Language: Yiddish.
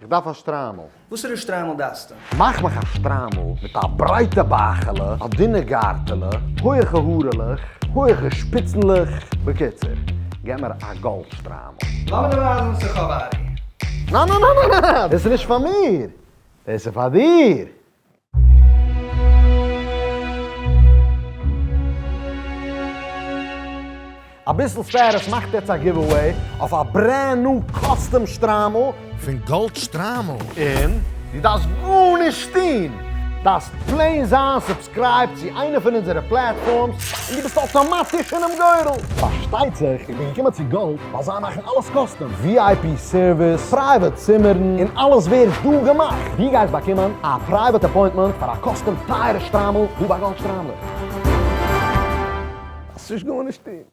איך דארף א שטריימל. וואסערע שטריימל דארפסטו? מאך מיך א שטריימל מיט א ברייטע בייכעלע, א דינע גארטעלע, הויעכע הארעלעך, הויעכע שפיצנלעך, בקיצור, געב מיר א גאלד שטריימל. לאמיר דיר ווייזן וואס איך האב ארי. ניין ניין ניין ניין ניין! דאס איז נישט פאר מיר! דאס איז פאר דיר! אביסל סטעטוס מאכט יעצט א giveaway אויף א brand new custom שטריימל פון גאלד שטריימל. און דו דארפסט גארנישט טון, דארפסט plain זיין subscribed צו איינע פון אונזערע platforms און דו ביסט אטאמאטיש אינעם גורל. פארשטייט זיך איך בין געקומען צו גאלד ווייל זיי מאכן אלעס custom, VIP service, private צימערן, און אלעס ווערט דא געמאכט. דו גייסט באקומען א private appointment פאר א custom טייערע שטריימל דא ביי גאלד שטריימלעך. דארפסט נישט גארנישט טון.